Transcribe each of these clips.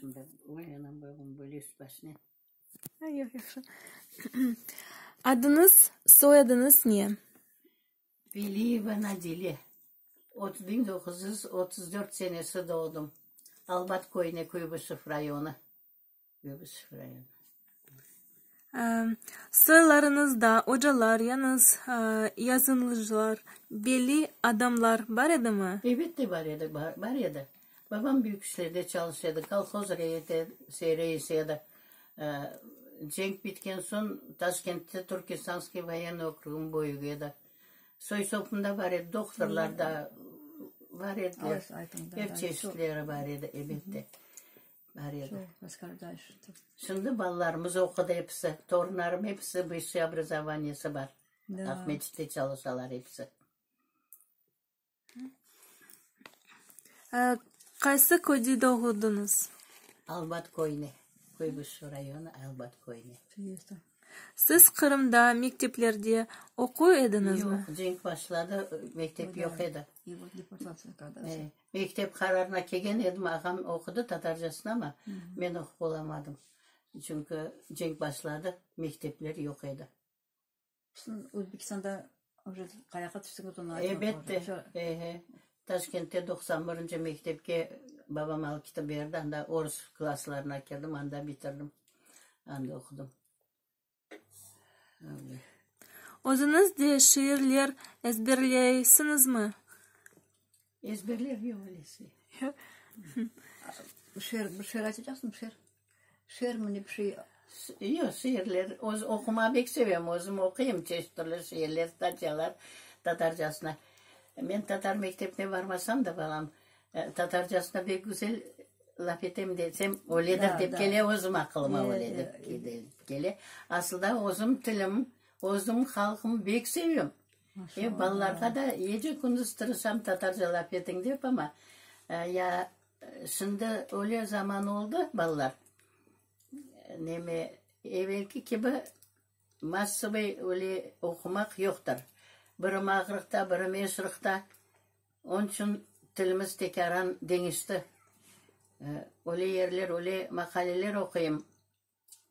Şimdi oy anam babam böyle üst başına. Yoq, yahşı. Adıñız, soyadıñız ne? Veliyeva Nadile. 1934 senesi doğdum. Albat köyüne, Kuybışev rayonı. Kuybışev rayonı. Soylarıñızda ocalar, yañız yazıcılar, belli adamlar bar edimi? Elbette bar edi, bar edi. Babam büyük işlerde çalışa edi, kolhoz reisi edi. Cenk bitken soñ Taşkentte Turkestanskiy voyennoy okrugınıñ böyügi edi. Soy-sopum da bar edi, doktorlar da bar ediler, er çeşitleri bar edi, elbette, bar edi. Şimdi balalarımız oqudı episi, torunlarım episi vısşiy obrazovaniyesi bar, Aqmescitte çalışalar episi. Qaysı köyde doğdıñız? Albat köyüne, Kuybışev rayonı, Albat köyüne. Siz Qırımda mekteplerde oquy ediñizmi? Yoq, cenk başladı, mektep yoq edi. Mektep qararına kelgen edim, ağam oqudı tatarcasını, amma men oqup olamadım. Çünki cenk başladı, mektepler yoq edi. Özbekistanda уже qayaqa tüştiñiz onı aytıñız. Elbette, ehe. Taşkentte 91-nci mektepke babam alıp ketip berdi, anda orus klasslarına kirdim, anda bitirdim, anda oqudım. Öyle. Özüñiz de şiirler ezberleysiñizmi? Ezberler yoq öylesi. Şiir, bir şiir aytacaqsıñmı, şiir? Şiirmi, ne bir şey? Yoq, şiirler, öz oqumağa bek sevem, özüm oquyım çeşit türlü şiirler, statyalar tatarcasına. Men tatar mektebine barmasam da, balam, tatarcasına bek güzel laf etem desem, öyledir dep kele özüm aqılıma, öyle dep kele. Asılda özüm tilim, özüm halqım bek sevem. E, balalarğa da gece-kündüz tırışam tatarca laf etiñ dep, amma ya Şimdi öyle zaman oldı, balalar, neme, evelki kibi massovıy öyle oqumaq yoqtır. Biri mağrıqta, biri meşrıqta. Onıñ içün tilimiz tekâran deñişti. Öyle yerler, öyle maqaleler oquyım.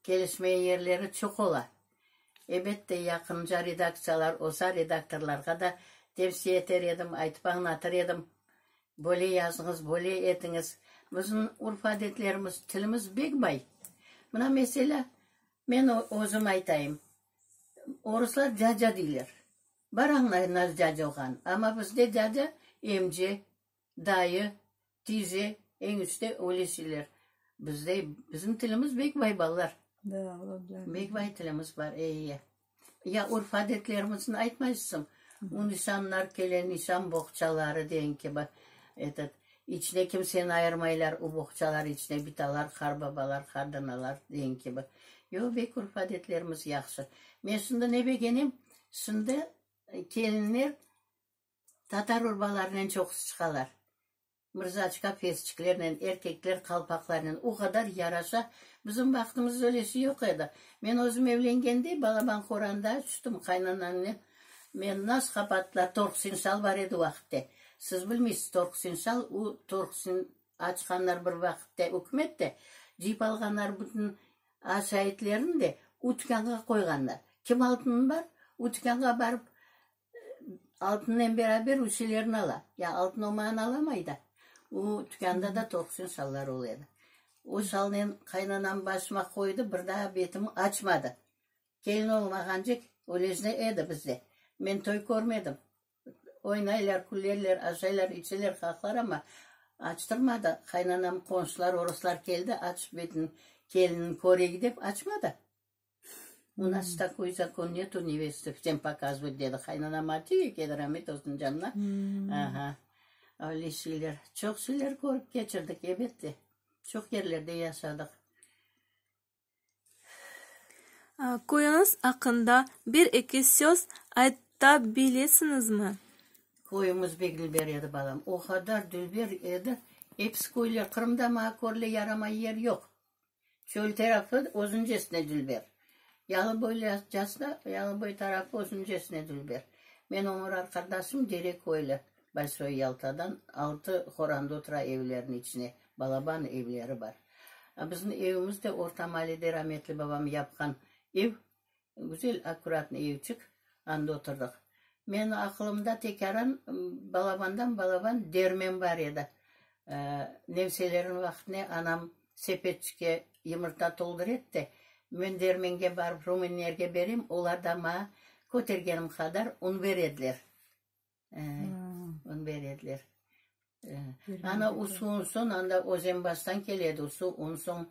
Kelişmey yerleri çoq ola. Ebette, yaqınca redaktsiyalar olsa, redaktorlarğa da tevsiye eter edim, aytıp añlatır edim, böyle yazıñız, böyle etiñiz. Bizim urf-adetlerimiz, tilimiz bek bay. Mına, meselâ, men özüm aytayım, oruslar dâdâ deyler. Bar añlaylar dâdâ olğanın, amma bizde dâdâ emce, Dayı, tiyze, eñişte öyle şeyler. Bizde, bizim tilimiz bek bay, balalar. Bek bay tilimiz bar, e-e. Ya urf-adetlerimizni aytmaysızm? U nişanlar kele, nişan boğçaları degen kibi, etot, içine kimseni ayırmaylar, u boğçalar içine bitalar, qarbabalar, qardanalar degen kibi. Yoq, bek urf-adetlerimiz yahşı. Men şimdi ne begenem, şimdi kelinler Tatar urbalarınen çoqusı çıqalar. Mırzaçka fesçiklernen, erkekler qalpaqlarnen o qadar yaraşa. Bizim vaqtımızda öyle şey yoq edi. Men özüm evlengende balaban qoranda tüştim qaynanamnen. Meni nasıl qapattılar, torqsin şal bar edi o vaqıtte. Siz bilmeysiz, torqsin şal, o torqsin açqanlar bir vaqıtte ükümet de, cıyıp alğanlar bütün aşaytlerini de o tükânğa qoyğanlar. Kim altını bar, o tükânğa barıp Altınnen beraber üşilerini ala. Ya altın olmağan alamay da. O tükânda da toqsun şallar ola edi. O şalnen qaynanam başıma qoydı, bir daa betimi açmadı. Kelin olmağancek ölejne edi bizde. Men toy körmedim. Oynaylar, külerler, aşaylar, içeler, qaqlar amma açtırmadı. Qaynanam, qonşular, oruslar keldi, açıp betin kelinin köreyik dep açmadı. U nas takoy zakon netu nevesty vsem pokazıvat dedi qaynanam atiy eken ramet olsun canına. Aha. Öyle şeyler. Çoq şeyler körip keçirdik, ebette. Çoq yerlerde yaşadıq. Köyüñiz aqqında bir-eki söz ayta bilesiñizmi? Köyümiz bek dülber edi, balam. O qadar dülber edi. Episi köyler. Qırımda maña körle yaramay yer yoq. Çöl tarafı özüncesine dülber. Yalı boycasına, yalı boy tarafı özüncesine dülber. Men ömür arqadaşım Dereköylü, Bolşoy Yaltadan, altı horanda otura evlerniñ içine, balaban evleri bar. Bizim evimiz de orta maalede rametli babam yapqan ev, güzel, akkuratnıy evçik, anda oturdıq. Menim aqılımda tekâran balabandan balaban dermen bar edi. Nemselerniñ vaqtında anam sepetçike yımırta toldura edi de, men dermenge barıp ruminlerge berem, olar da maña kötergenim qadar un bere ediler. Un bere ediler. Ana o suvun soñ anda Özenbaştan kele edi o suv, onı soñ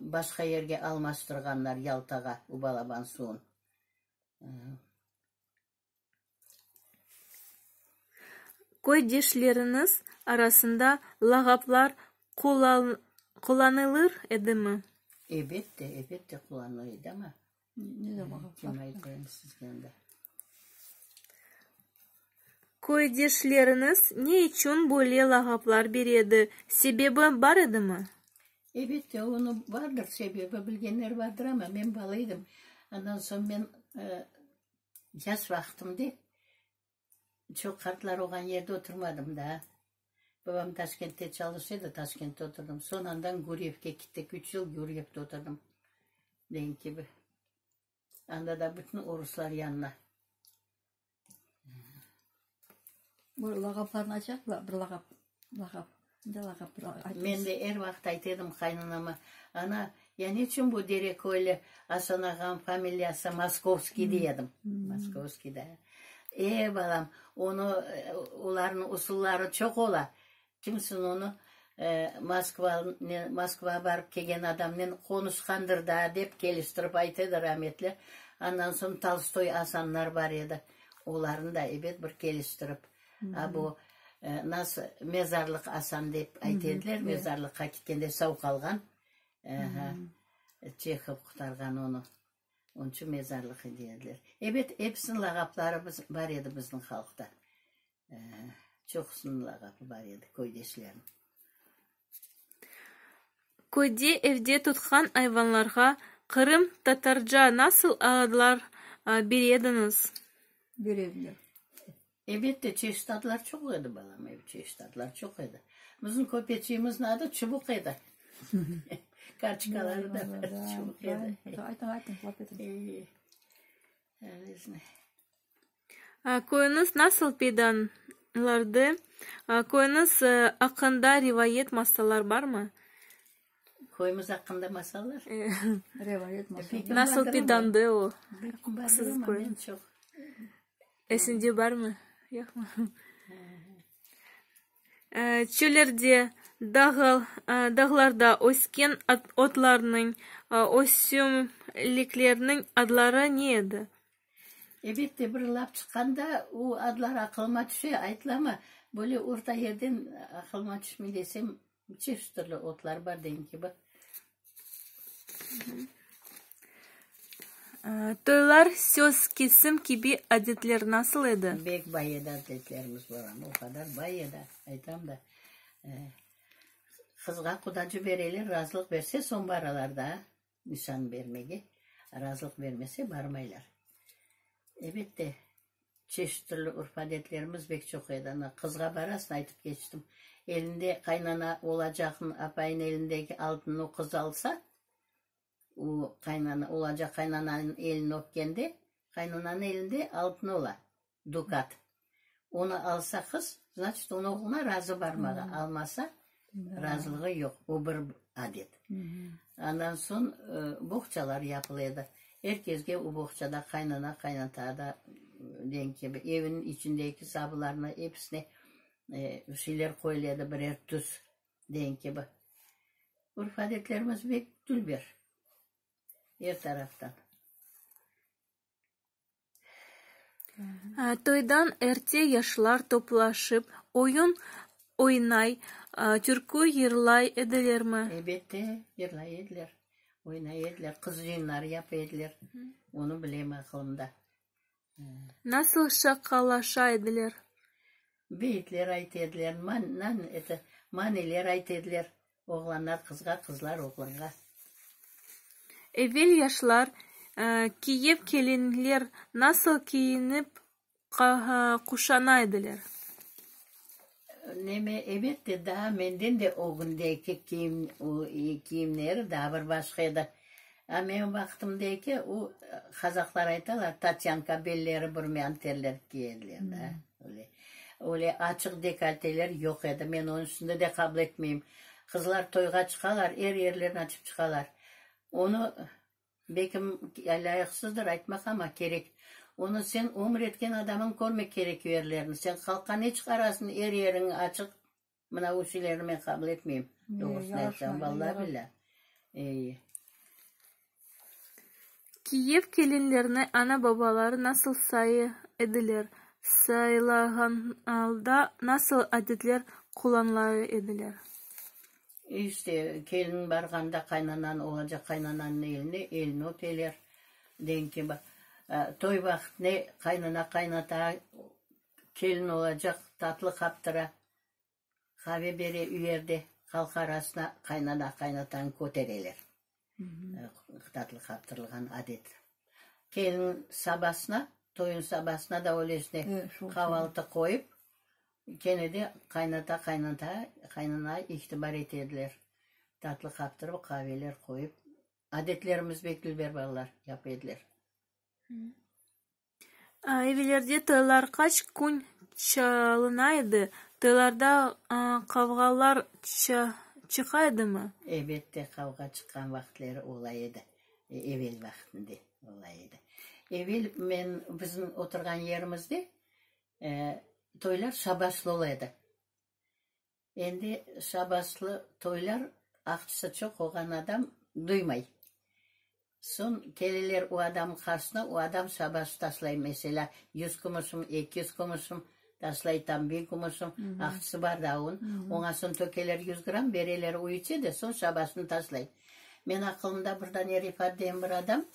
başqa yerge almaştırğanlar, Yaltağa, o balaban suvun. Köydeşleriñiz arasında lağaplar qullanılır edimi? Ebette, ebette qullanılır edi, amma kim aytayım sizge anda. Köydeşleriñiz ne içün böyle lağaplar bere edi, sebebi bar edimi? Ebette, onı bardır sebebi, bilgenler bardır, amma men bala edim. Andan soñ men Yaş vaqtımda çoq qartlar olğan yerde oturmadım daa. Babam Taşkentte çalışa edi, Taşkentte oturdım. Soñ andan Guryevke kettik, üç yıl Guryevde oturdım, degen kibi. Anda da bütün oruslar yanına. Bu lağaplarnı aytacaq, bir lağap, lağap. Men de er vaqıt ayta edim qaynanama, Ana, ya neçün bu Dereköylü Asan ağam familiyası Moskovskiy dey edim. Moskovskiy da. E, balam, onı, olarnıñ usulları çoq ola. Kimsin onı Moskva, Moskvağa barıp kelgen adamnen qonuşqandır da, dep keliştirip ayta edi rametli. Andan soñ Tolstoy Asanlar bar edi. Olarnı da ebet bir keliştirip. A bu nasıl mezarlıq Asan dep ayta ediler, mezarlıqqa ketkende sav qalğan, Çehov qurtarğan onı, onıñ içün mezarlıq dey ediler. Ebet, episiniñ lağapları bar edi bizniñ halqta, çoqusınıñ lağapı bar edi köydeşlerniñ. Köyde evde tutqan ayvanlarğa qırımtatarca nasıl adlar bere ediñiz? Bere ediler. Elbette, çeşit adlar çoq edi, balam, ev çeşit adlar çoq edi. Bizim köpeçiğimizniñ adı Çubuq edi. Kartçikaları da bar, Çubuq edi. Aytıñ, aytıñ, laf etiñ. Köyüñiz nasıl peydalandı? Köyüñiz aqqında rivayet, masallar barmı? Köyümiz aqqında masallar? Rivayet, masallar. Nasıl peydandı o, siziñ köyüñiz? Esiñde barmı? Yoqmı? Çöllerde, dağlarda ösken otlarnıñ, ösümliklerniñ adları ne edi? Elbette, bir laf çıqqanda o adlar aqılıma tüşe, aytıla, amma böyle orta yerden aqılıma tüşmey desem, çeşit türlü otlar bar degen kibi. Toylar, söz kesim kibi adetler nasıl edi? Bek bay edi adetlerimiz, balam, o qadar bay edi, aytam da. Qızğa qudacı bereler, razılıq berse, soñ baralar da nişan bermege, razılıq bermese, barmaylar. Elbette, çeşit türlü urf-adetlerimiz bek çoq edi. Ana, qızğa barasıñ, aytıp keçtim, elinde qaynana olacaqnıñ apayınıñ elindeki altınnı o qız alsa, O qaynana, olacaq qaynananıñ elini öpkende, qaynananıñ elinde altın ola, dukat. Onı alsa qız, znaçit, onıñ oğluna razı barmağa, almasa, razılığı yoq. O bir adet. Andan soñ boğçalar yapıla edi. Er kesge o boğçada qaynana, qaynata da degen kibi, eviniñ içindeki sabılarına episine bir şeyler qoyula edi, birer tüs. Degen kibi. Urf-adetlerimiz bek dülber. Er taraftan. Toydan erte yaşlar toplaşıp, oyun oynay, türkü yırlay edilermi? Elbette, yırlay ediler, oynay ediler, qız cıyınları yapa ediler. Onı bilem aqılımda. Nasıl şaqalaşa ediler? Beyitler ayta ediler, maneler ayta ediler, oğlanlar qızğa, qızlar oğlanğa. Evel yaşlar, kiyev-kelinler nasıl kiyinip quşana ediler? Neme, ebette, daa menden de ögündeki kiyim, kiyimleri daa bir başqa edi. A menim vaqtımdaki o, qazaqlar aytalar, tatyanka belleri burmean terler kiyediler da, öyle. Öyle açıq dekolteler yoq edi, men onıñ üstünde de qabul etmeyim. Qızlar toyğa çıqalar, er yerlerini açıp çıqalar. Onı Belkim, lâyıqsızdır aytmaq, amma kerek. Onı sen ömür etken adamıñ körmek kerek yerlerini. Sen halqqa ne çıqarasıñ, er yeriñ açıq. Mına o şeylerni men qabul etmeyim, doğrusını aytsam, valla-billâ. Eyi. Kiyev kelinlerni ana-babaları nasıl saya ediler, saylağanda nasıl adetler qullanıla ediler? İşte, kelin barğanda qaynanan, olacaq qaynananıñ eline elini öpeler, degen kibi. Toy vaqtında qaynana, qaynata kelin olacaq tatlı qaptıra, qave bere üyerde, halq arasına qaynana, qaynatanı kötereler. Tatlı qaptırılğan adet. Kelin sabasına, toyun sabasına da öylesine qavaltı qoyıp, Kene de qaynata, qaynata, qaynana itibar ete ediler. Tatlı qaptırıp, qaveler qoyıp, adetlerimiz bek dülber balalar, yapa ediler. Evlerde toylar qaç kün çalına edi? Toylarda qavğalar çıqa edimi? Elbette, qavğa çıqqan vaqıtları ola edi. Evel vaqtında ola edi. Evel men bizim oturğan yerimizde Toylar şabaşlı ola edi. Endi şabaşlı toylar aqçısı çoq olğan adam duymay. Soñ keleler o adamnıñ qarşısına, o adam şabaş taşlay, meselâ, yuz kümüşim, 200 kümüşim, taşlay tam biñ kümüşim, aqçısı bar da onıñ. Oña soñ tökeler yuz gramm, bereler, o içe de, soñ şabaşını taşlay. Men aqılımda bir dane Refat degen bir adam,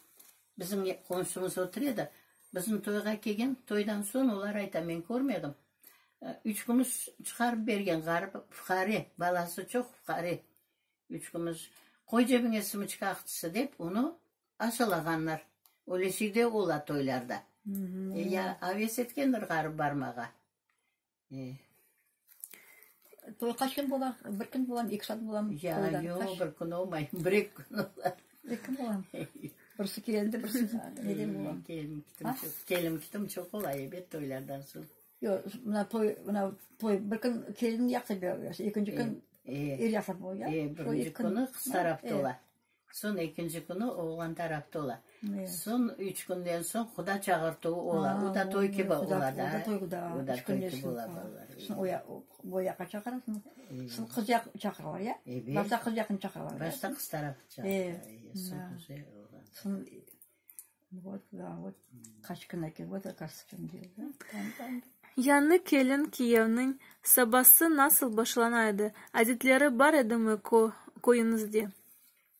Bizim qonşumız otura edi. Bizim toyğa kelgen, toydan soñ olar ayta, men körmedim. Üç kümüş çıqarıp bergen ğarip, fuqare, balası çoq fuqare. Üç kümüş, qoy cebiñe sımıçka aqçısı dep, onı aşalağanlar. Öyle şey de ola toylarda. E, ya aves etkendir ğarip barmağa. Toy qaç kün bola? Bir kün bolamı, eki saat bolamı? Ya, yoq, bir kün olmay, bir eki kün ola. Bir kün bolamı? Birisi keldi, birisi neden bola? Kelim-kitim çoq, kelim-kitim çoq ola, ebet, toylardan soñ. Yoq, mına toy, mına toy bir kün kelin yaqta beresi, ekinci kün er yaqta bola, ya? E, birinci künü qız tarafta ola. Soñ ekinci künü oğlan tarafta ola. Soñ üç künden soñ quda çağırtuvı ola. O da toy kibi ola da. O da toy, da. O da toy kibi ola balalar. Soñ o yaqqa çağırasıñ. Soñ qız yaq çağıralar, ya? Ebet. Başta qız yaqını çağıralar. Başta qız tarafı çağıralar. Soñ qız oğlan. Soñ vot, da, vot, qaç kün eken, vot, oqazıvıtsa, в çöm delo, da. Yañı kelin kiyevniñ sabası nasıl başlana edi? Adetleri bar edimi köyüñizde?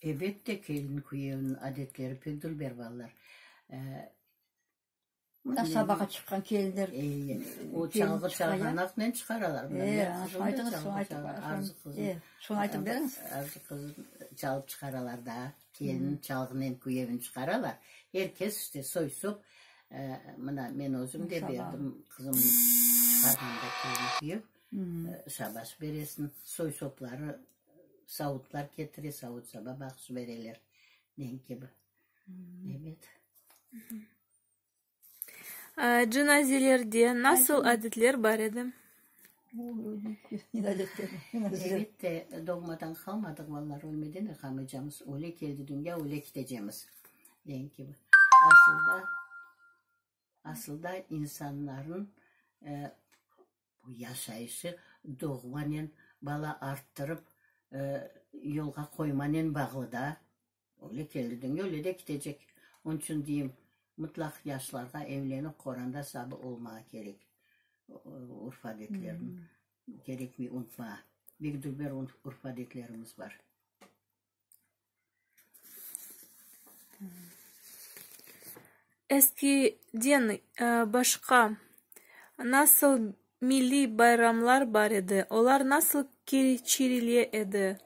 Ebette, kelin küyevniñ adetleri pek dülber, balalar. Mına sabağa çıqqan kelinler. Ey, o çalğı çalğanaqnen çıqaralar. Şunı aytıñız, şunı aytıp beriñiz. Arzı qızım çalıp çıqaralar da, kelin çalğınen küyevni çıqaralar. Er kes işte soy-sop, mına men özüm de berdim, qızım çıqarğanda kelin küyev, şabaş beresin, soy-sopları Savutlar ketire, savut-saba baqış bereler, degen kibi. Ebet. Cenazelerde nasıl adetler bar edi? Elbette, doğmadan qalmadıq, balalar, ölmeden de qalmaycamız. Öyle keldi dünya, öyle ketecemiz, degen kibi. Asılda, asılda insanların Bu yaşayışı doğmanen, bala arttırıp, yolğa qoymanen bağlı da. Öyle keldi dünya, öyle de kitecek. Onıñ içün deyim, mıtlaq yaşlarğa evlenip, qoranda sabı olmağa kerek. Urf-adetlerini kerekmey unutmağa. Bek dülber urf-adetlerimiz bar. Eskiden başqa nasıl milliy bayramlar bar edi, olar nasıl keçirile edi?